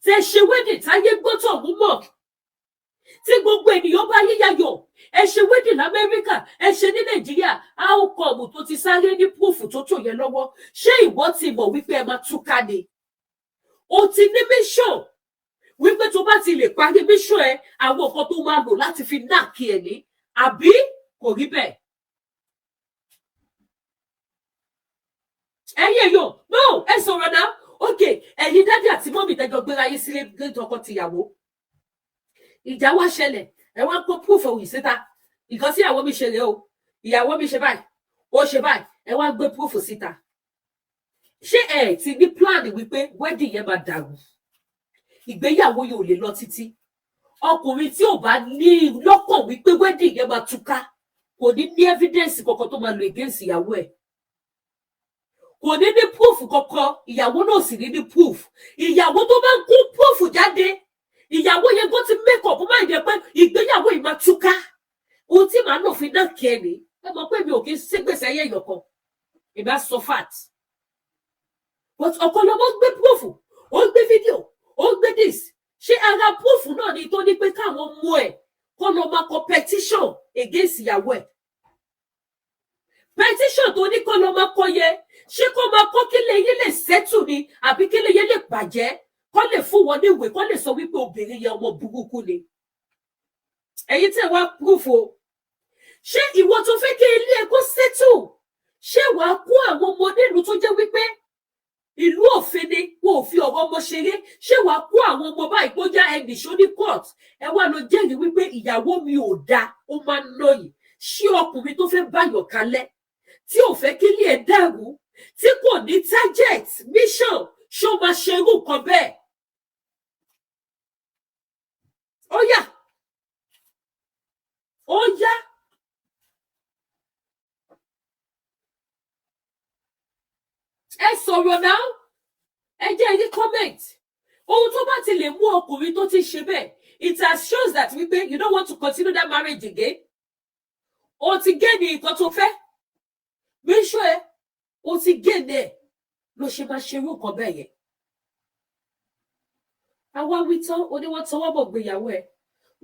Tẹ ṣe wedding táyé gbọ́tọ̀ mú mọ̀, tí gbogbo ènìyàn bá yíyayọ̀. Ẹ ṣe wedding lamẹ́ríkà, ẹ ṣe ní Nàìjíríà. How come tó ti sáré ní proof tó tó yẹn lọ́wọ́? Ṣé ìwọ ti mọ̀ wípé ẹ máa túká ni? O ti ní mission wípé tó bá ti lè parí mission ẹ, àwọn nǹkan tó máa lò láti fi knock ẹ ní, àbí kò rí bẹ́ẹ̀? Ẹ̀yin èèyàn, no, ẹ sọ̀rọ̀ náà. Ok, ẹ̀yin daddy àti mummy tẹ́jọ gbéra yín sílé tọkọ tìyàwó, ìjà wá ṣẹlẹ̀, ẹ wá ń kó proof òyìn síta. Nǹkan tí ìyàwó mi ṣe rèé o, ìyàwó mi ṣe báyìí, ó ṣe báyìí. Ẹ wá gbé proof síta. Ṣé ẹ ti ní plan wípé wedding yẹn máa dàrú, ìgbéyàwó yóò lè lọ títí? Ọkùnrin tí ò bá ní lọ́kàn wípé wedding yẹn máa túká, kò ní ní evidence kankan tó máa lò against ìyàwó ẹ̀, kò ní ní proof kankan. Ìyàwó náà sì ní ní proof. Ìyàwó tó bá ń kó proof jáde, ìyàwó yẹn kó ti make up mind ẹ pé ìgbéyàwó yìí máa túká, ohun tí màá lò fi náà kí ẹ ní. Ẹ mọ̀ pé mi ò kí ń ségbèsè ayé èèyàn kan, ìbá sọ fact. But ọ̀pọ̀lọpọ̀ gbé proof, ó gbé fídíò, ó gbé this. Ṣé ara proof náà ni tó ní pé káwọn mú ẹ kó lọ máa kọ petition against ìyàwó ẹ? Petition tó ní kó lọ máa kọ yẹ, ṣé kó máa kọ kí lè yín lè settle ni, àbí kí lè yín lè bàjẹ́, kó lè fún wọn ní ìwé, kó lè sọ wípé obìnrin yẹn, ọmọ burúkú ni? Ẹ̀yin tẹ́ wá proof o, ṣé ìwọ tó fẹ́ kí ilé ẹ kó settle, ṣé wàá kó àwọn ọmọ nílùú tó jẹ́ wípé ìlú òfin ni, wọn ò fi ọ̀rọ̀ ọmọ ṣeré? Ṣé wàá kó àwọn ọmọ báyìí kó já ẹnì ṣó ní court, ẹ wá lọ jẹ́rìí wípé ìyàwó mi ò dáa, ó máa ń nà yìí? Ṣé ọkùnrin tó fẹ́ báyọ̀ kalẹ̀, tí ò fẹ́ kí ilé ẹ̀ dàrú, tí kò ní target mission, ṣó máa ṣe irú nǹkan bẹ́ẹ̀? Ó yá, ó yá. Ẹ sọ̀rọ̀ náà, ẹ jẹ́ ẹ ní comment. Ohun tó bá ti lè mú ọkùnrin tó ti ṣe bẹ́ẹ̀, it has shows that wípé you don't want to continue that marriage again. O ti gé ní nǹkan tó fẹ́, mission ẹ, o ti gé ní ẹ, ló ṣe máa ṣerú nǹkan bẹ́ẹ̀ yẹn. Àwa wí tán, o ní wọ́n tọwọ́ bọ̀ gbéyàwó ẹ̀.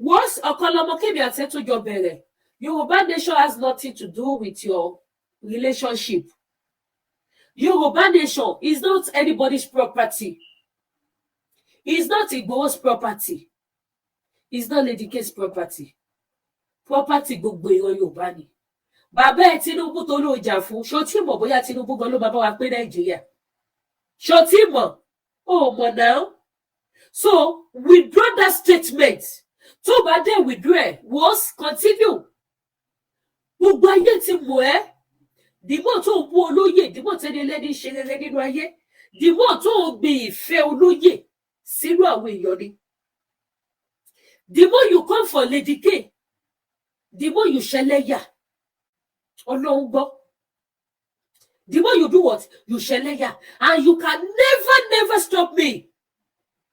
Wọ́n ọ̀kan lọmọ kébì àti ẹ̀ tó jọ bẹ̀rẹ̀. Yorùbá nation has nothing to do with your relationship. Yorùbá nation is not anybody's property. It's not Igboho's property. It's not Lady K's property. Property gbogbo ìran Yorùbá ni. Bàbá ẹ Tinubu tó ló jà fún, ṣó tí mọ̀ bóyá Tinubu gan ló máa bá wa pé Nàìjíríà? Ṣó tí mọ̀? Ó mọ̀ náà. So withdraw that statement. Tó bá dé withdraw ẹ̀, wọ́n continue. Gbogbo ayé ti mọ̀ ẹ́. Dìmọ̀ tó ń bú olóyè, dìmọ̀ tẹ́lẹ̀ lẹ́ni ṣe rere nínú ayé, dìmọ̀ tó ń gbin ìfẹ́ olóyè sínú àwọn èèyàn ni. The more you come for Lady K, the more you ṣẹlẹ́yà. Ọlọ́run gbọ́. The more you do what? You ṣẹlẹ́yà. And you can never, never stop me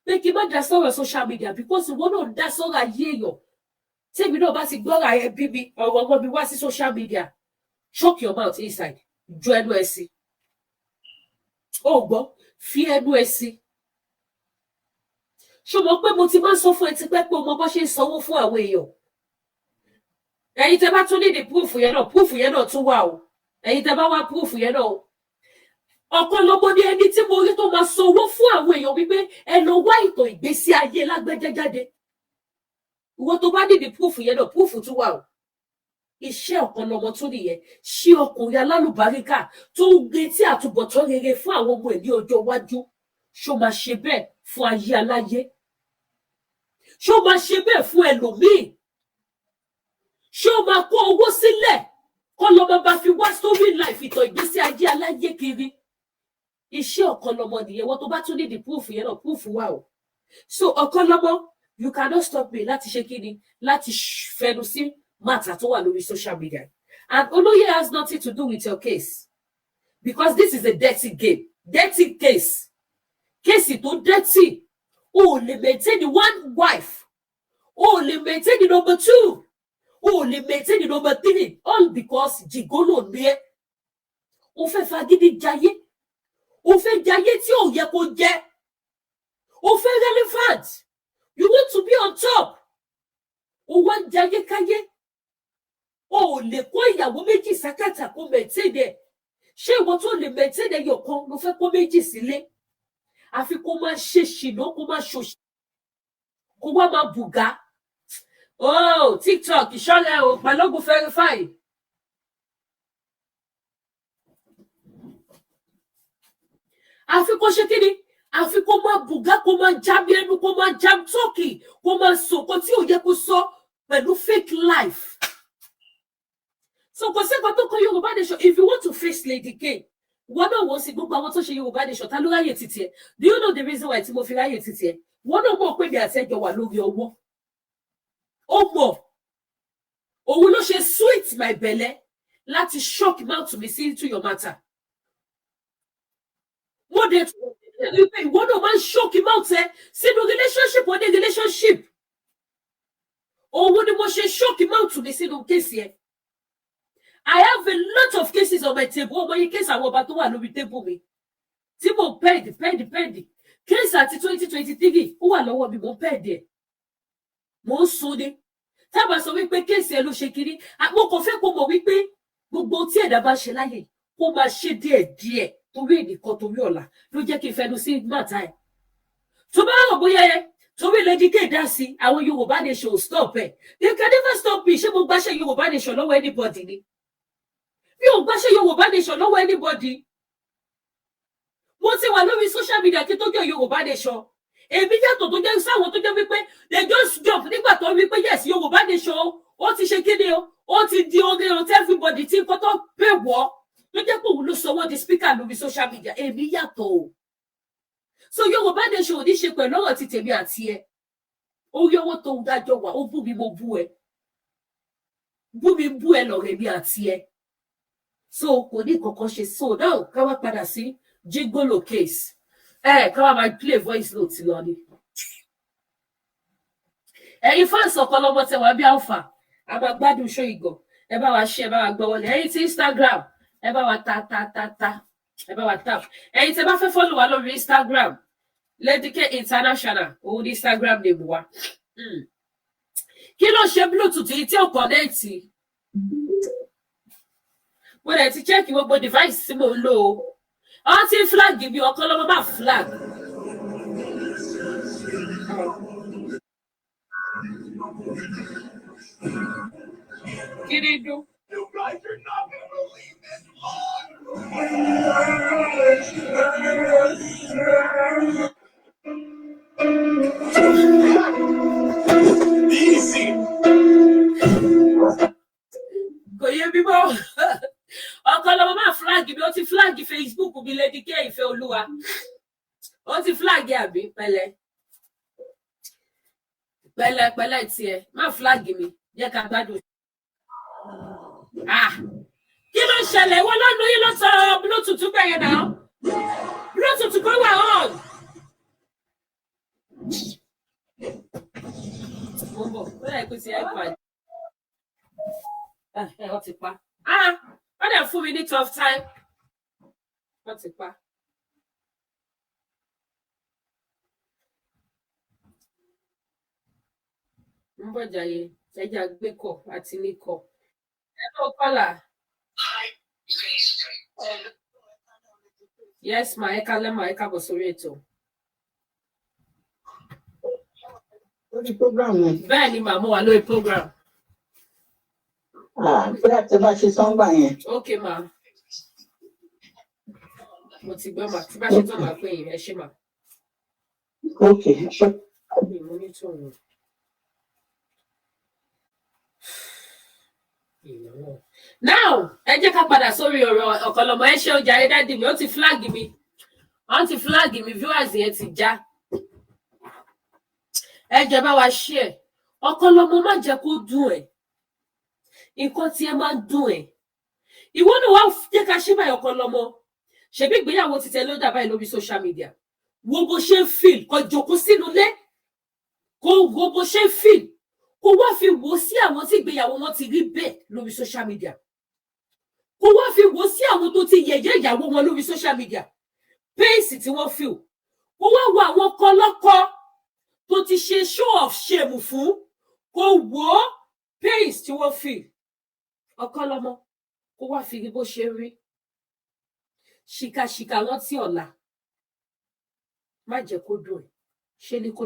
pé kí n má dá sọ̀rọ̀ social media, because ìwọ náà ń dá sọ̀rọ̀ ayé èèyàn. Tèmi náà bá ti gbọ́ra ẹbí mi, ọ̀rọ̀ ọmọ mi wá sí social media, choke your mouth inside. Ju ẹnu ẹ sí. Ó gbọ́, fi ẹnu ẹ sí. Ṣó mọ̀ pé mo ti máa ń sọ fún ẹ tipẹ́ pé o mọ bó ṣe ń sanwó fún àwọn èèyàn? Ẹ̀yin tẹ́ bá tún ní proof yẹn náà, proof yẹn náà tún wà o. Ẹ̀yin tẹ́ bá wá proof yẹn náà o, ọ̀kan lọmọ ní ẹni tí mo rí tó máa sanwó fún àwọn èèyàn wípé ẹ lọ wá ìtàn ìgbésí ayé lágbẹ́jẹ́ jáde. Ìwọ tó bá nídìí proof yẹn náà, proof tún wà o. Iṣẹ́ ọ̀kan lọmọ tún nìyẹn. Ṣé ọkùnrin alálùbáríkà tó ń retí àtúbọ̀tán rere fún àwọn ọmọ ẹ̀ ní ọjọ́ iwájú, ṣó máa ṣe bẹ́ẹ̀ fún ayé aláyé? Ṣó máa ṣe bẹ́ẹ̀ fún ẹlòmíì? Ṣé ó máa kó owó sílẹ̀ kó lọ máa bá fi wá story life, ìtàn ìgbésí ayé aláyé kiri? Iṣẹ́ ọ̀kan lọmọ nìyẹn. Wọ́n tó bá tún nídìí proof yẹn náà, proof wà o. So ọ̀kan lọmọ, you cannot stop me láti ṣe kíni, láti fẹnu sí matter tó wà lórí social media. And olóyè has nothing to do with your case, because this is a dirty game, dirty case, case tó dirty. O ò lè maintain the one wife, o ò lè maintain the number two, o ò lè maintain the number three, all because gigolo ní ẹ. O fẹ́ fagídí jayé, o fẹ́ jayé tí ò yẹ kó jẹ́. O fẹ́ relevant, you want to be on top. O wá ń jayékáyé, o ò lè kó ìyàwó méjì sákàtà kó maintain ẹ̀. Ṣé ìwọ tó lè maintain ẹyọ kan ló fẹ́ kó méjì sílé? Àfi kó máa ṣe ṣìnà, kó máa ṣòṣì, kó wá máa bùgá. Oh, TikTok ìṣọ́lẹ̀ o, Balógun verify. Àfi kó ṣe kíni? Àfi kó máa bùgá, kó máa jábí ẹnu, kó máa jam tọ́kì, kó máa sọ̀kọ tí ò yẹ kó sọ pẹ̀lú fake life. So kò sí nǹkan tó kọ Yorùbá Nation. If you want to face Lady K, wọn náà wọ́n sí gbogbo àwọn tó ṣe Yorùbá Nation, ta ló ráyè títí ẹ? Do you know the reason why tí mo fi ráyè títí ẹ? Wọn náà mọ̀ pé mi àti ẹjọ́ wà lórí ọwọ́. Ó mọ̀, òun ló ṣe sweet my belle láti shock mouth mi sí into your matter. Mo dẹ̀ tún rí pé ìwọ náà máa ń shock mouth ẹ sínú relationship oní relationship. Òun ni mo ṣe shock mouth mi sínú case ẹ. I have a lot of cases on my table. Ọmọ yìí, case àwọn ọba tó wà lórí table mi tí mo pend pend pend. Case àti 2023 ó wà lọ́wọ́ mi, mo pend ẹ̀, mo ń sun ni. Tábà sọ wípé case ẹ ló ṣe kiri, mo kàn fẹ́ kó mọ̀ wípé gbogbo tí ẹ̀dá bá ṣe láyè, kó máa ṣe díẹ̀díẹ̀, torí ẹnìkan, torí ọ̀la ló jẹ́ kí n fẹnu sí matter ẹ̀. Tó bá rò bóyá ẹ torí Lady K dá sí àwọn Yorùbá Nation ò stop ẹ, they can never stop me. Ṣé mo gbàṣẹ Yorùbá Nation lọ́wọ́ anybody ni? Mi ò gbàṣẹ Yorùbá Nation lọ́wọ́ anybody. Mo ti wà lórí social media kí tó jẹ́ Yorùbá Nation. Èmi yàtọ̀ tó jẹ́ sáwọn tó jẹ́ wípé they just jump nígbà tó wípé yes, Yorùbá Nation ó ti ṣe kíni o, ó ti di orin o, everybody tí nǹkan tó pè wọ́ ló jẹ́ pé òun ló sọ wọ́n di speaker lórí social media. Èmi yàtọ̀ o. So Yorùbá Nation ò ní ṣe pẹ̀lú ọ̀rọ̀ ti tèmi àti ẹ. Orí owó tó ń dájọ́ wà, ó bú mi, mo bú ẹ, bú mi, bú ẹ lọ̀rọ̀ èmi àti ẹ, so kò ní kankan ṣe. So now ká wá padà sí Jigolo case ẹ, ká wá máa play voice note lọ ni. Ẹ̀yin fans Ọ̀kanlọ́mọ tẹ wá bí alpha, a máa gbádùn ṣó ìgò. Ẹ bá wa ṣe, ẹ bá wa gbọ́ wọlé. Ẹ̀yin tí Instagram, ẹ bá wa ta ta ta ta, ẹ bá wa tap. Ẹ̀yin tẹ bá fẹ́ follow wa lórí Instagram, Lady K International, òun ní Instagram name wa. Kí ló ṣe Bluetooth yìí tí ò connect? Mo dẹ̀ ti check gbogbo device tí mo ń lò ó. Wọ́n ti flag mi. Ọ̀kanlọ́mọ máa flag. Kí ni dún? You guys are not gonna believe this vlog. Easy. Kò yé mi mọ́. Ọ̀kanlọ́mọ máa flag mi. Ó ti flag Facebook mi, Lady K Ìfẹ́ Olúwa. Ó ti flag àbí? Pẹ̀lẹ́ pẹ̀lẹ́ pẹ̀lẹ́ tiẹ̀, má flag mi, jẹ́ ká gbádùn. Ah, kí ló ń ṣẹlẹ̀? Wọ́n lọ́nu yín ló sọ Bluetooth bẹ̀yẹn náà. Bluetooth kò wà on. Mo ń bọ̀, ó yẹ kó ti iPad ẹ, wọ́n ti pa. Ah, wọ́n dẹ̀ fún mi ní tough time, wọ́n ti pa. Ń bọ̀ jàre, ẹja gbé kọ̀ àti ní kọ̀. Ẹ ló kọ́là. Yes ma, ẹ kálẹ́ ma, ẹ káàbọ̀ sórí ètò. Lórí program yẹn. Bẹ́ẹ̀ ni màá mú wa lórí program. Ah, bóyá tí bá ṣe sọ́ngbà yẹn. Ok ma, mo ti gbọ́ ma, tí bá ṣe tán màá pè yín. Ẹ ṣé ma. Ok, ṣe. Mi mo ní tòun. Now ẹ jẹ́ ká padà sórí ọ̀rọ̀ Ọ̀kanlọ́mọ. Ẹ ṣe ọjà ẹ daddy mi, ó ti flag mi, wọ́n ti flag mi, viewers yẹn ti já. Ẹ jẹ́ bá wa share. Ọ̀kanlọ́mọ, má jẹ́ kó dùn ẹ́, nǹkan tí ẹ máa ń dùn ẹ́. Ìwọ náà wá jẹ́ ká ṣe báyìí. Ọ̀kanlọ́mọ, ṣebí ìgbéyàwó ti tẹ ló dà báyìí lórí social media. Wo bó ṣe ń feel, kó jókòó sínú ilé, kó wo bó ṣe ń feel, kó wá fi wò sí àwọn tí ìgbéyàwó wọn ti rí bẹ́ẹ̀ lórí social media, kó wá fi wò sí àwọn tó ti yẹ̀yẹ́ ìyàwó wọn lórí social media, pace tí wọ́n feel. Kó wá wo àwọn ọkọ lọ́kọ tó ti ṣe show of shame fún, kó wò ó pains tí wọ́n fi Ọ̀kanlọ́mọ, kó wá fi rí bó ṣe rí. Ṣìkàṣìkà rántí ọ̀la, má jẹ́ kó dùn ẹ́. Ṣe ni kó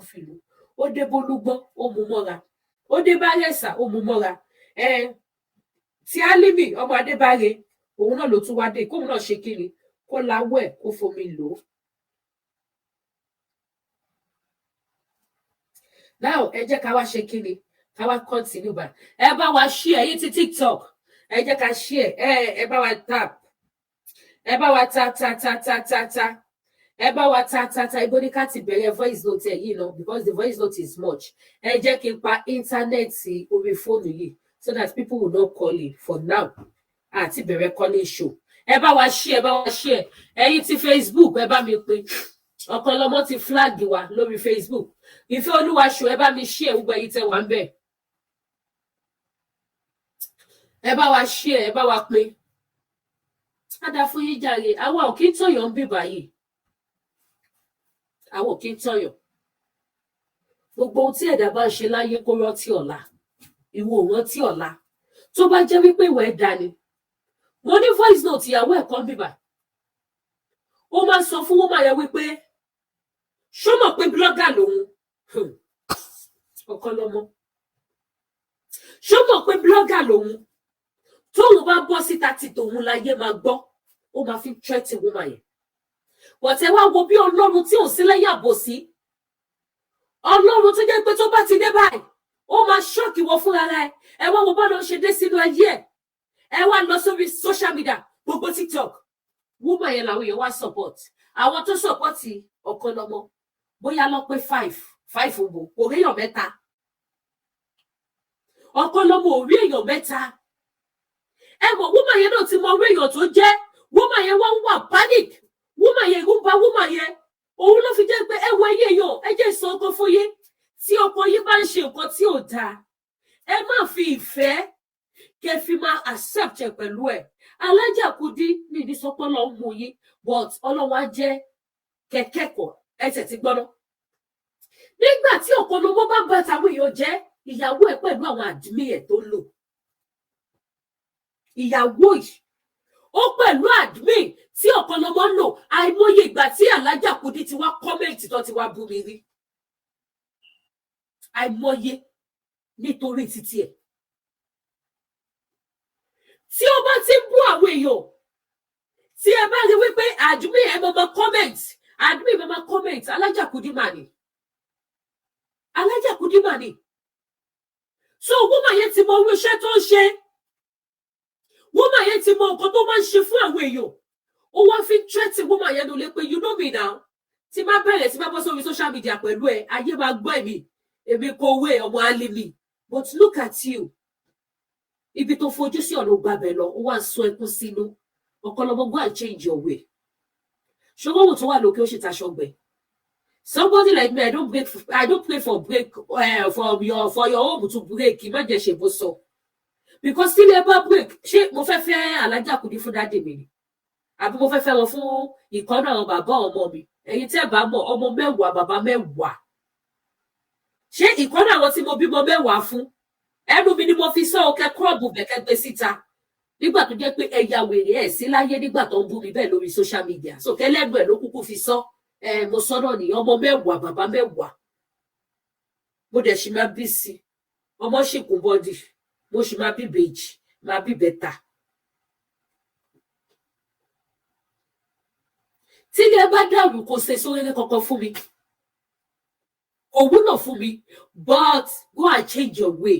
fi lù ó dé bólúgbọ́n, ó mú mọ́ra, ó dé bárẹ̀sà, ó mú mọ́ra. Ẹ tí Álímì ọmọ Adébáre, òun náà ló tún wá dé, kóun náà ṣe kiri, kó lawọ́ ẹ̀, kó fomi lò ó. Now ẹ jẹ́ ká wá ṣe kiri, ká wá continue bá. Ẹ bá wa share yín ti TikTok, ẹ jẹ́ ká share. Ẹ bá wa tap, ẹ bá wa ta ta ta ta ta ta, ẹ bá wa ta ta ta. Ibo ní ká ti bẹ̀rẹ̀ voice note ẹ̀ yìí náà, because the voice note is much. Ẹ jẹ́ kí n pa íńtánẹ́ẹ̀tì orí fóònù yìí so that people will not call in for now. Àti bẹ̀rẹ̀ calling show. Ẹ bá wa share, ẹ bá wa share. Ẹ̀yin ti Facebook, ẹ bá mi pín. Ọ̀kanlọ́mọ ti flag wa lórí Facebook. Ìfẹ́ Olúwa show, ẹ bá mi share. Gbogbo ẹ̀yin tẹ́ wà ń bẹ̀, ẹ bá wa share, ẹ bá wa pín. Á dá fún yín jàre. Àwa ò kí ń tọ̀yọ̀ ń bì báyìí, àwọn ò kí ń tọ̀yọ̀. Gbogbo ohun tí ẹ̀dá bá ń ṣe láyé, kó rántí ọ̀la. Ìwọ ò rántí ọ̀la. Tó bá jẹ́ wípé ìwà ẹ̀ dá ni, mo ní voice note ìyàwó ẹ̀ kan bíbà, ó máa ń sọ fún woman yẹn wípé ṣó mọ̀ pé blogger lòun. Ọ̀kanlọ́mọ, ṣó mọ̀ pé blogger lòun? Tóun bá bọ́ síta, ti tòun láyé máa gbọ́. Ó máa fi threaten woman yẹn. Bọ̀tẹ́ wá wo bí Ọlọ́run tí ò sí lẹ́yìn àbòsí, Ọlọ́run tó jẹ́ pé tó bá ti dé báyìí, ó máa shock wọ fúnra rẹ̀. Ẹ wá wo bọ́ọ̀lù ṣe dé sínú ayé ẹ̀. Ẹ wá lọ sórí social media, gbogbo TikTok, woman yẹn làwọn èèyàn wá support. Àwọn tó support Ọ̀kanlọ́mọ, bóyá lọ pé five five òbò, kò rí èèyàn mẹ́ta. Ọ̀kanlọ́mọ ò rí èèyàn mẹ́ta. Ẹ mọ̀, woman yẹn náà ti mọ orí èèyàn tó jẹ́. Woman yẹn wá ń wà panic, woman yẹn ń ba woman yẹn. Òun ló fi jẹ́ pé ẹ wo ẹyẹ èèyàn, ẹ jẹ́ ìsọ ọkọ fún yín. Tí ọkọ yín bá ń ṣe nǹkan tí ò dáa, ẹ má fi ìfẹ́ kẹ́ fi máa accept ẹ pẹ̀lú ẹ. Alájà Kudi ní ìdí sọpọ́ lọ ń mú yín, but Ọlọ́run á jẹ́ kẹ́kẹ́kọ̀ọ́. Ẹ tẹ̀ ti gbọ́ná nígbà tí Ọ̀kanlọ́mọ bá bá tàwọn èèyàn jẹ́, ìyàwó ẹ̀ pẹ̀lú àwọn admin ẹ̀ tó lò, ìyàwó yìí ó pẹ̀lú admin tí Ọ̀kanlọ́mọ ń lò. Àìmọye ìgbà tí Alájà Kudi ti wá comment tó ti wá bú mi rí, àìmọye, nítorí títí ẹ̀. Tí ó bá ti ń bú àwọn èèyàn, tí ẹ bá rí wípé admin ẹ máa comment, admin máa comment, Alájà Kudi mà ní, Alájà Kudi mà ní. So woman yẹn ti mọ irú iṣẹ́ tó ń ṣe, woman yẹn ti mọ nǹkan tó máa ń ṣe fún àwọn èèyàn. Ó wá fi threaten woman yẹn lólè pé, "You know me now, tí má bẹ̀rẹ̀ tí má bọ́ sórí social media pẹ̀lú ẹ, ayé máa gbọ́ èmi, èmi kò wé ọmọ Alimi." But look at you, ibi tó fojú sí, ọ̀nà gbàbẹ̀ lọ, ó wá ń sọ ẹkún sínú. Ọ̀kanlọ́mọ, go and change your way. Ṣọwọ́ wò tó wà lókè, ó sì taṣọ gbẹ. Somebody like me, I don't pray for break for your home to break. Má jẹ́ ṣe bó sọ, because tí ilé bá break, ṣé mo fẹ́ fẹ́ Alájà Kudi fún daddy mi ni, àbí mo fẹ́ fẹ́ wọn fún ìkọ́nà àwọn bàbá ọmọ mi? Ẹ̀yin tẹ́ bá mọ̀, ọmọ 10, bàbá 10. Ṣé ìkọ́nà àwọn tí mo bímọ 10 fún, ẹnu mi ni mo fi sọ ọkẹ kúrọ̀bù bẹ̀kẹ́ gbé síta nígbà tó jẹ́ pé ẹ̀yà wèrè ẹ̀ sí láyé nígbà tó ń bú mi bẹ́ẹ̀ lórí social media? So kẹlẹ́nu ẹ̀ ló kúkú fi sọ. Ẹ mo sọ náà nìyẹn, ọmọ 10, bàbá 10. Mo dẹ̀ ṣì máa bí sí, ọmọ ṣì kún body, mo ṣì máa bí bèjì, máa bí bẹ́tà. Tí ilé bá dàrú, kò ṣe sórílẹ̀ kankan fún mi, kò wúlò fún mi, but go and change your way.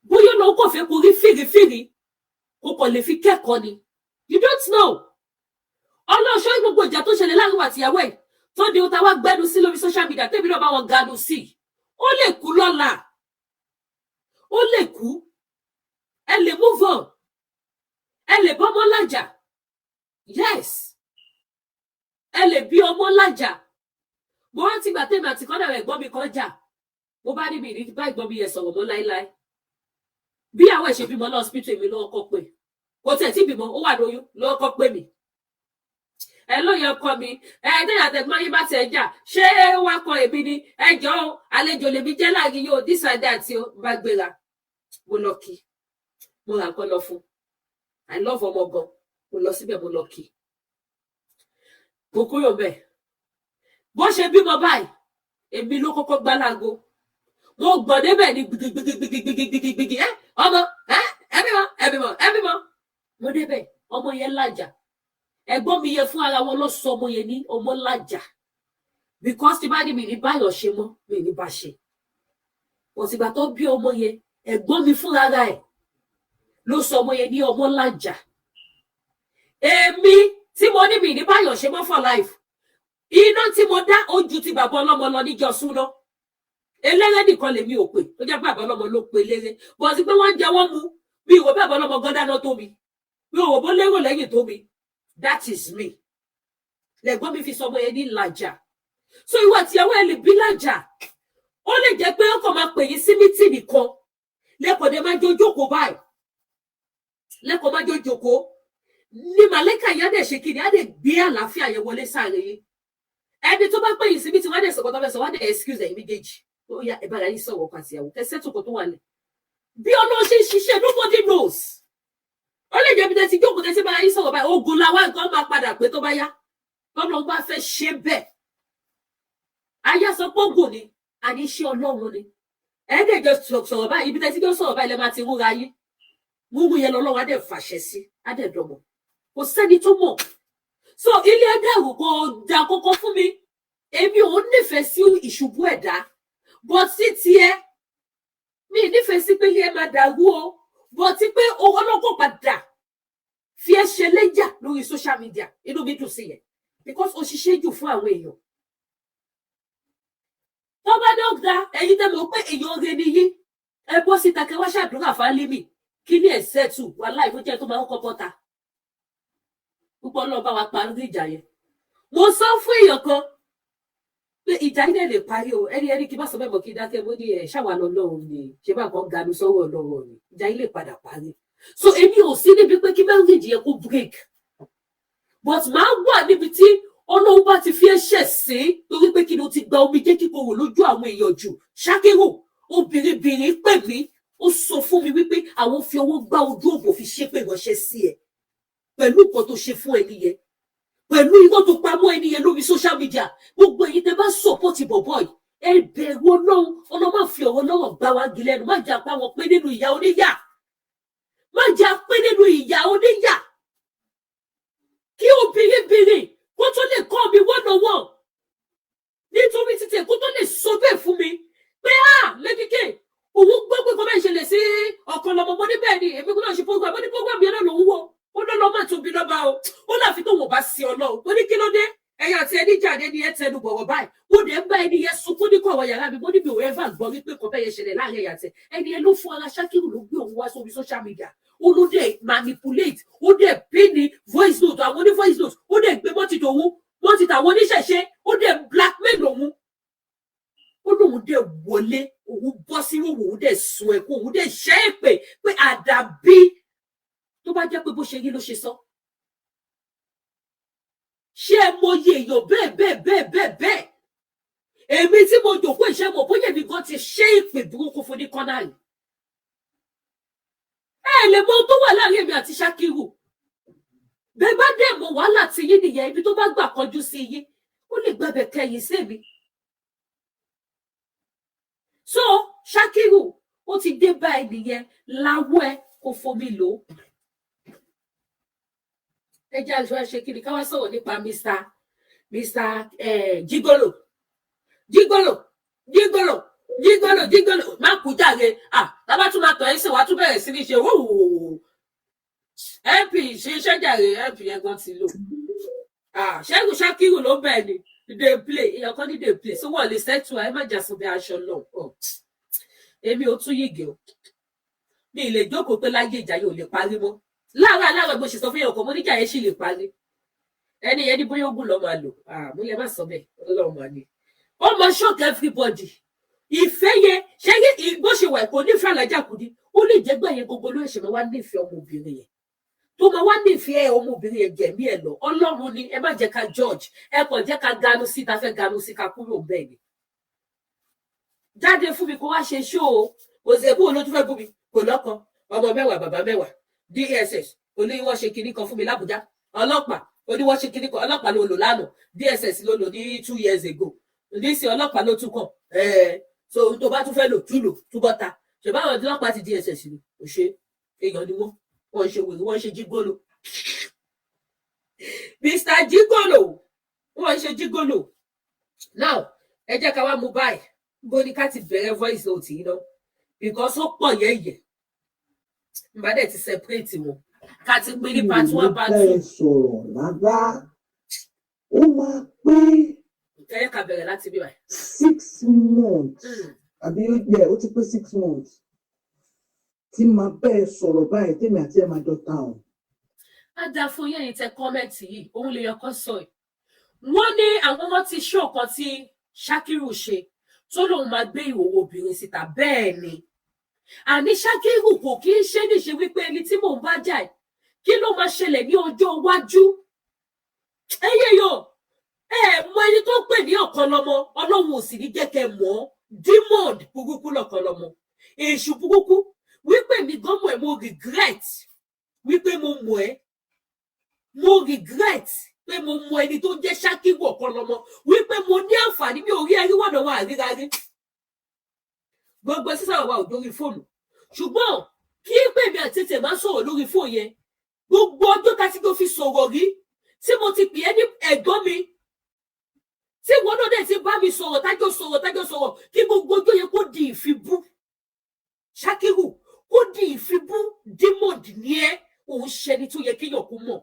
Bóyá lọ kò fẹ́ kó rí fìrífìrí, kò kàn lè fi kẹ́kọ̀ọ́ ni. You don't know. Ọlọ́ṣọ́, gbogbo ìjà tó ṣẹlẹ̀ láàrin wa àtìyàwó ẹ̀ tó di ohun táwa gbẹ́nu sí lórí social media, tẹ́mi náà bá wọn ganu sí, ó lè kú lọ́la, ó lè kú. Ẹ lè move on, ẹ lè bọ́mọ lájà. Yes, ẹ lè bí ọmọ lájà. Mo rántí ìgbà tèmi àti kọ́dà rẹ̀ gbọ́n mi kan jà, mo bá níbi ìní bá ìgbọ́n mi yẹn sọ̀rọ̀ mọ́ láéláé. Bí àwọn ẹ̀ṣẹ̀ bímọ lọ hospital, èmi lọ́wọ́ kọ́ pé kò tẹ̀ tí bímọ, ó wà lóyún lọ́wọ́ kọ́ pé mi. Ẹ lóye ọkọ mi, ẹ dẹ́yà àtẹ̀gbọ́n yín bá tiẹ̀ jà, ṣé wá kọ èmi ni? Ẹ jọ o, àlejò lèmi jẹ́ láàrin yóò, this and that o. Bá gbéra, mo lọ kí, mo rà nǹkan lọ fún. I love ọmọ gan. Mo lọ síbẹ̀, mo lọ kí, mo kúrò bẹ́ẹ̀. Bó ṣe bímọ báyìí, èmi ló kọ́kọ́ gbá láago. Mo gbọ̀n débẹ̀ ní gbìgbìgbìgbìgbìgbìgbìgbì. Ẹ ọmọ ẹ, ẹ bímọ, ẹ bímọ, ẹ bímọ. Mo débẹ̀, ọmọ yẹn lájà. Ẹ̀gbọ́n mi yẹn fún ara wọn ló sọ ọmọ yẹn ní ọmọ lájà, because tí bá ní mi ní báyọ̀ ṣe mọ́, mi ní bá ṣe. Òsìgbà tó bí ọmọ yẹn, ẹ̀gbọ́n mi fún ara ẹ̀ ló sọ ọmọ yẹn ní ọmọ lájà. Èmi tí mo ní mi ní báyọ̀ ṣe mọ́ for life, iná tí mo dá ojú ti bàbá ọlọ́mọ lọ níjọ súná. Eléré nìkan lèmi ò pè tó jẹ́ bàbá ọlọ́mọ ló pe eléré bọ̀ sí pé wọ́n ń jẹ wọ́n mu. Mi ìwò bàbá ọlọ́mọ gan dáná tó mi, mi ò wò bó lérò lẹ́yìn tó mi. That is me. Lẹ́gbọ́n mi fi sọ ọmọ yẹn ní làjà. So ìwọ àtìyàwó ẹ lè bí làjà, ó lè jẹ́ pé ó kàn máa pè yín sí meeting kan lẹ́kọ̀ọ́ dé, máa jó jókòó báyìí, lẹ́kọ̀ọ́ máa jó jókòó ní màlẹ́kà yẹn á dẹ̀ ṣe kíni, á dẹ̀ gbé àlàáfíà yẹn wọlé sáré yín. Ẹni tó bá pè yín sí meeting, wọ́n á dẹ̀ sọ̀kọ́ tó fẹ́ sọ, wọ́n á dẹ̀ excuse ẹ̀yin méjèèjì. Ó yá, ẹ bára yín sọ̀rọ̀, ọkọ àtìyàwó, kẹsẹ́ tó kọ tó wà lẹ̀. Bí Ọlọ́run ṣe ń ṣiṣẹ́, nobody knows. Ó lè jẹ́ bí tẹ́tí jókòó, tẹ́tí bára yín sọ̀rọ̀ báyìí, ogun làwọn nǹkan máa padà pé tó bá yá. Tọ́lọ́run bá fẹ́ ṣe bẹ́ẹ̀, aya sọ pé ogun ni, àní iṣẹ́ Ọlọ́run ni. Ẹ̀ẹ́dẹ̀jọ sọ̀rọ̀ báyìí, ibi tẹ́tí jọ sọ̀rọ̀ báyìí lẹ́ máa ti rúra yín. Rúru yẹn lọ́lọ́run á dẹ̀ fàṣẹ sí, á dẹ̀ dọ̀mọ̀. Kò sẹ́ni tó mọ̀. So ilé ẹ̀dàrú kò dà kókó fún mi. Èmi ò nífẹ̀ẹ́ sí ìṣubú ẹ̀dá, but sí tiẹ̀, mi nífẹ̀ẹ́ sí pé ilé ẹ máa dàrú o, but pé owó ọlọ́kọ̀ padà fi ẹ́ ṣe léjà lórí social media, inú mi dùn sí yẹn, because ó ṣiṣẹ́ jù fún àwọn èèyàn. Tó bá dọ́gba, ẹ̀yin tẹ́ mọ̀ pé èèyàn rẹ ni yín, ẹ bọ́ síta kẹ́ wá ṣàdúrà fálímì kí ní ẹ̀ sẹ́tù wà láì fún jẹ́ tó máa ń kọ́ bọ́ta púpọ̀ náà bá wa parí ìjà yẹn. Mo sọ fún èèyàn kan pé ìjà yìí dẹ̀ lè parí o. Ẹni kí n bá sọ bẹ́ẹ̀ mọ̀ kí n dákẹ́. Mo ní ẹ̀ ṣáwa lọ lọ́run ni ṣé bá nǹkan ganu sọ́wọ́ Ọlọ́run ni ìjà yìí lè padà parí. So èmi ò sí níbi pé kí marriage yẹn kó break, but màá wà níbi tí Ọlọ́run bá ti fi ẹ̀ṣẹ̀ sí, torí pé kí ni, o ti gba omijé kíkorò lójú àwọn èèyàn jù. Ṣákérò obìnrin pè mí, ó sọ fún mi wípé àwọn fi ọwọ́ gbá ojú òbò fi ṣépè ránṣẹ́ sí ẹ pẹ̀lú nǹkan tó ṣe fún ẹni yẹn, pẹ̀lú irọ́ tó pamọ́ ẹni yẹn lórí social media. Gbogbo èyí tẹ́ bá support bọ̀bọ̀ yìí, ẹ bẹ̀rù Ọlọ́run. Ọlọ́run má fi ọ̀rọ̀ lọ́rọ̀ gbá wa gilẹ̀ ẹnu. Má jà pa wọn pé nínú ìyá oníyà, má jà pé nínú ìyá oníyà. Kí obìnrin bìnrin kó tó lè kọ́ mi one on one nítorí títí kó tó lè sọ bẹ́ẹ̀ fún mi pé ah, Lady K, òun gbọ́ pé kò bẹ́ẹ̀ ṣẹlẹ̀ sí ọ̀kan lọ́mọ. Mo ní bẹ́ẹ̀ ni, èmi kò náà ṣe program. Mo ní program yẹn náà lòún wò. Ó lọ́ lọ́ máa tóbi lọ́ba o, ó láfi tó wọ́n bá sí Ọlọ́run. Mo ní kí ló dé, ẹ̀yin àti ẹni jáde ní ẹ tẹnu bọ̀rọ̀ báyìí. Mo dẹ̀ ń bá ẹni yẹn sunkún ní kọ̀rọ̀ yàrá mi. Mo ní mi ò ever gbọ́ wípé kò bẹ́ẹ̀ yẹn ṣẹlẹ̀ láàrin ẹ̀yà tẹ ẹni yẹn ló fún ara Ṣakiru, ló gbé òun wá sórí social media. Ó ló dẹ̀ manipulate, ó dẹ̀ pín ní voice note àwọn oní voice note, ó dẹ̀ gbé mọ́tì tòun, mọ́tì tàwọn oníṣẹ̀ṣe, ó dẹ̀ blackmail òun. Ó lóun dẹ̀ wọlé, òun bọ́ sí òun, òun dẹ̀ sun ẹ̀kún, òun dẹ̀ ṣẹ́ èpè pé àdàbí tó bá jẹ́ pé bó ṣe rí ló ṣe sọ. Ṣé ẹ mọyì èèyàn bẹ́ẹ̀ bẹ́ẹ̀ bẹ́ẹ̀ bẹ́ẹ̀ bẹ́ẹ̀? Èmi tí mo jòkó ìṣe mọ̀ bóyá èmi gan ti ṣe ìpè burúkú fún ní kọ́nà yìí. Ẹ lè mọ ohun tó wà láàrin èmi àti Ṣakiru. Bẹ́ẹ̀ bá dẹ̀ mọ̀ wàhálà tí yín nìyẹn. Ibi tó bá gbà kọjú sí yín, ó lè gbàbẹ̀ kẹyìn sí mi. So Ṣakiru, ó ti dé bá ẹ nìyẹn. Láwọ ẹ kò fomi lò ó. Ẹ jẹ́ àṣọ ṣe kí ni ká wá sọ̀rọ̀ nípa Mr Gigolo, Gigolo, Gigolo, Gigolo, Gigolo. Má kú jáde. Ah, tábà tún máa tọ̀ ẹ́ sí, wàá tún bẹ̀rẹ̀ sí ní ṣe wòwòwò. Mp ṣe iṣẹ́ jàre, mp yẹn gan ti lò. Ah, Ṣẹ́gun Ṣakiru ló bẹ̀ ni dey play. Èèyàn kan ní dey play, so wọ́n lè settle. Ẹ má jà sùn bí aṣọ lọ. Èmi ò tún yìgì o, mi ì lè jókòó pé láyé ìjà yóò lè parí mọ́. Láàárọ̀ aláàárọ̀ bó ṣe sọ fún yẹn ọkọ, mo níjà yẹn sì lè parí. Ẹni yẹn ní bóyá ogun lọ máa lò. Mo lè má sọ bẹ́ẹ̀. Ọlọ́run máa ní ó máa shock everybody. Ìfẹ́ yẹn ṣé bó ṣe wà, kò nífẹ̀ẹ́ Alájà Kudi. Ó lè jẹ́ gbà yẹn gbogbo ló ẹ̀ṣẹ̀ máa wá nífẹ̀ẹ́ ọmọbìnrin yẹn. Tó máa wá nífẹ̀ẹ́ ọmọbìnrin yẹn jẹ̀mí ẹ̀ lọ. Ọlọ́run ni. Ẹ má jẹ́ ká judge, ẹ kàn jẹ́ ká ganu sí ta fẹ́ ganu sí, ká kúrò bẹ́ẹ̀ ni. Jáde fún mi kó wá ṣe ṣó o. Kò sí ebú olójú fẹ́ bú mi, kò lọ́kọ, ọmọ 10, bàbá 10. DSS oníwọ́n ṣe kinní kan fún mi l'Ábùjá. Ọlọ́pàá oníwọ́n ṣe kinní kan. Ọlọ́pàá ló lò lánàá, DSS ló lò ní 2 years ago. Nísìnyí ọlọ́pàá ló tún kàn ẹ̀ẹ́. So tó bá tún fẹ́ lò, tún lò, túbọ̀ ta. Ṣùgbọ́n àwọn ọlọ́pàá ti DSS ni kò ṣe èèyàn ni wọ́n. Wọ́n ṣe wèrè, wọ́n ṣe gigolo, Mr Gigolo, wọ́n ṣe gigolo. Now ẹ jẹ́ ká wá mú báyìí. Bó ní ká ti bẹ̀rẹ̀ voice note yìí náà, because ó pọ̀ yẹ́yẹ́. Nbà dẹ̀ ti separate wọn, ká ti pín ní part one, part two. Bẹ́ẹ̀ sọ̀rọ̀ rárá, ó máa pé Ẹ jẹ́ ká bẹ̀rẹ̀ láti bí báyìí. 6 months àbí yẹ, ó ti pé 6 months tí màá bẹ́ẹ̀ sọ̀rọ̀ báyìí, tèmi àti ẹ̀ máa jọ ta ọ̀. Á dáa fún yẹn tẹ comment yìí. Òun lè yọkọ sọ ẹ. Wọ́n ní àwọn ọmọ ti ṣó kan tí Ṣakiru ṣe, tó lóun máa gbé ìhòòhò obìnrin síta. Bẹ́ẹ̀ ni, àní Ṣakiru kò kí ń ṣe níṣe wípé ẹni tí mò ń bá jà ẹ, kí ló máa ṣẹlẹ̀ ní ọjọ́ iwájú? Ẹyẹ yọ, ẹ mọ ẹni tó pè ní Ọ̀kanlọ́mọ. Ọlọ́run ò sì ní jẹ́ kẹ́ mọ̀ ọ́. Demon burúkú lọ̀kanlọ́mọ, èṣù burúkú. Wípé mi gan mọ̀ ẹ́, mo regret wípé mo mọ̀ ẹ́. Mo regret pé mo mọ ẹni tó jẹ́ Ṣakiru Ọ̀kanlọ́mọ, wípé mo ní àǹfààní. Mi ò rí ẹrí wọ̀nà wa àríra rí, gbogbo sísàrọ̀ wa ò dórí fóònù. Ṣùgbọ́n kí pé mi àti tètè máa sọ̀rọ̀ lórí fóònù yẹn, gbogbo ọjọ́ tá ti tó fi sọ̀rọ̀ rí, tí mo ti pè é ní ẹ̀gbọ́n mi, tí ìwọ náà dẹ̀ ti bá mi sọ̀rọ̀, tájọ́ sọ̀rọ̀, tájọ́ sọ̀rọ̀, kí gbogbo ọjọ́ yẹn kó di ìfibú. Ṣakiru, kó di ìfibú. Demon ní ẹ. Òun ṣe ẹni tó yẹ kéèyàn kó mọ̀.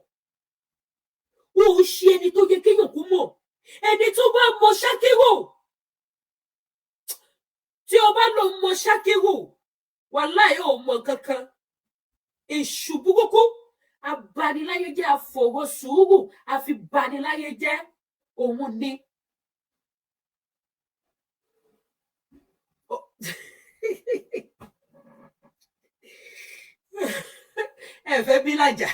Òun ṣe ẹni tó yẹ kéèyàn kó mọ̀. Ẹni tó bá mọ Ṣakiru, tí o bá lọ mọ Ṣakiru, wàláì ò mọ kankan. Èṣù burúkú, abaniláyé jẹ́, àfọwọ́ sùúrù àfi baniláyé jẹ́, òun ni. Ẹ fẹ́ bí làjà,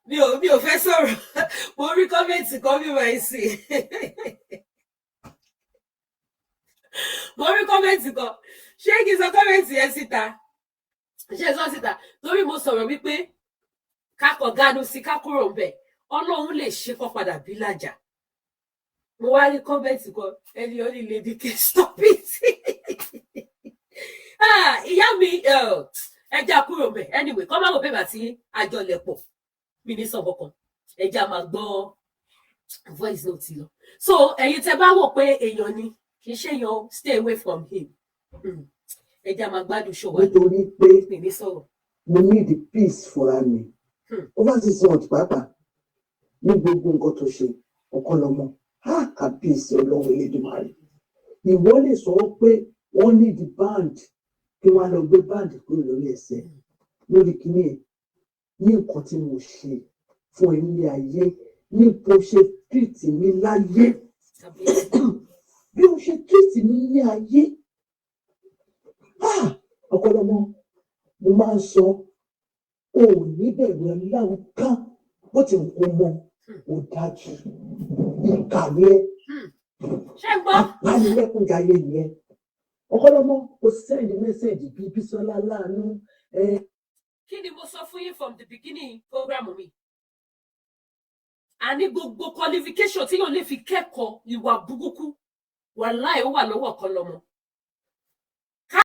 mi ò fẹ́ sọ̀rọ̀. Mo rí comment kan bí wàá sí, mo rí comment kan. Ṣé kí n sọ comment yẹn síta? Ṣé sọ síta? Torí mo sọ̀rọ̀ wípé kákọ̀ ganu sí, ká kúrò ńbẹ̀, Ọlọ́run lè ṣe kọ́ padà bí làjà. Mo wá rí comment kan, ẹni ó ní, "Lady K, stop it." Ah, ìyá mi, ẹ já kúrò ńbẹ̀. Anyway, kọ́ máa wò bẹ́ẹ̀ àti àjọlẹ̀pọ̀ mi ní sọ kankan. Ẹ já máa gbọ́ voice note lọ. So ẹ̀yin tẹ́ bá wò pé èèyàn ni, kì í ṣèyàn, stay away from him. Ẹ já máa gbádùn ṣòwò. Nítorí pé mi ní sọ̀rọ̀. Mo need peace fúnra mi. Over 6 months pàápàá ní gbogbo nǹkan tó ṣe, Ọ̀kanlọ́mọ, á kàbíyèsí Ọlọ́run Elédùmarè. Ìwọ lè sọ pé wọ́n need band, kí wọ́n á lọ gbé band kúrò lórí ẹsẹ̀ lórí kíní ẹ̀. Ní nǹkan tí mo ṣe fún ẹ nílé ayé, ní bó ṣe treat mi láyé, bí o ṣe treat mi ní ayé, ah, Ọ̀kanlọ́mọ, mo máa ń sọ, o ò ní bẹ̀rù Ọlọ́run kan bó ti wù kó mọ. Ó dájú, ìkà ni ẹ. Ṣé ń gbọ́? Apanilẹ́kúnjayé ni ẹ, Ọ̀kanlọ́mọ. Kò send message bíi Bísọ́lá láàánú ẹ. Kí ni mo sọ fún yín from the beginning program mi? Àní gbogbo qualification tí yóò lè fi kẹ́kọ̀ọ́ ìwà burúkú, wàláì, ó wà lọ́wọ́ Ọ̀kanlọ́mọ.